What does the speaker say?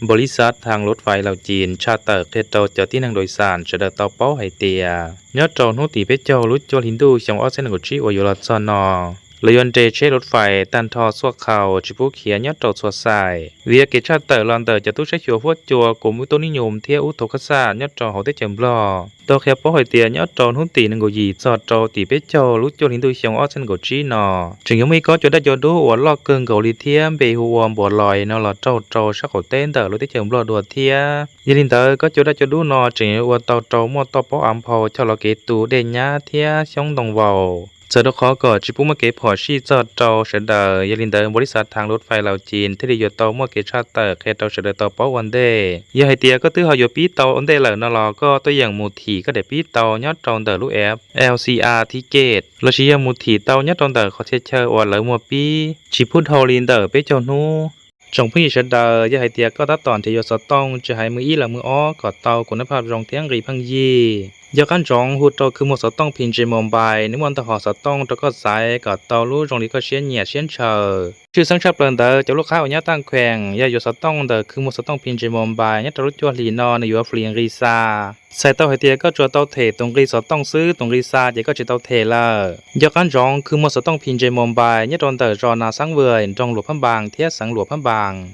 Npaus lis xav thas luv fais Laus Cim tshaj tawm qhia rau cov tib neeg nraus xam sawv daws tau paub hais tias nyob rau hnub tim peb caug lub cuaj hli ntuj xyoo ob txhiab nees nkaum tsib uas yuav los txog no, lawv yuav nres tsheb luv fais tag nrho txhua qhaus tsis pub khiav nyob rau txhua xais. Vim yog kev tshaj tawm los ntawm cov tub saib xyuas huab cua kum ub tub nib nyum thiab ub thaum khab xaj nyob rau hauv teb chaws Nplog tau qhia paub hais tias nyob rau hnub tim nees nkaum yim txog rau tim peb caug lub cuaj hli ntuj xyoo ob txhiab nees nkaum tsib no, tseem yuav muaj ib kob cua daj cua dub uas loj kawg nkaus li thiab npe hu ua Npuas Lois no los raug rau sab qaum teb ntawm lub teb chaws Nplog dua thiab. Yog li ntawd, kob cua daj cua dub no tseem yuav ua tau rau muaj toj pob av nphau choj los kev tu dej nyab thiab xyoob ntoo vaus, txawm rau qhov kom tsis pub muaj kev phom sij txog rau sawv daws. Yog li ntawd, npaus lis xav thas luv fais Laus Cim thiaj li yuav tau muaj kev tshaj tawm qhia rau sawv daws tau paub ua ntej. Yog hais tias koj twb ho yuav pib tau ua ntej lawm no los koj tuaj yeem mus thim koj daim pib tau nyob rau ntawm lub app L C R Ticket, lossis yog mus thim tau nyob rau ntawm qhov txhia chaw uas lawv muaj pib tsis pub dhau li ntawm peb caug hnub. Tsoom phooj ywg sawv daws, yog hais tias koj tab tom nrhiav yuav xov tooj tsis hais mws ib los mws ob kom tau kuv nab phaj zoo thiab nqi pheej yig, nco qab ntsoov hu rau khw muag xov tooj P J Mobile, nws muaj ntau hom xov tooj rau koj xaiv kom tau lub zoo li koj siab nyiam siab ntshaw. Tshwj xeeb tshaj plaws ntawd, cov lub qhab uas nyob taj khees yog yuav xov tooj ntawm khw muag xov tooj P J Mobile nyob rau lub cuaj hlis no nws yuav free nqi xa. Txhais tau hais tias koj tsuas tau them tus nqi xov tooj xwb, tus nqi xa ces koj tsis tau them lawm. Nco qab ntsoov khw muag xov tooj P J Mobile nyob rau ntawm zos Nas Xaab Vwm, nroog Luam Phab Npas thiab xeev Luam Phab Npas.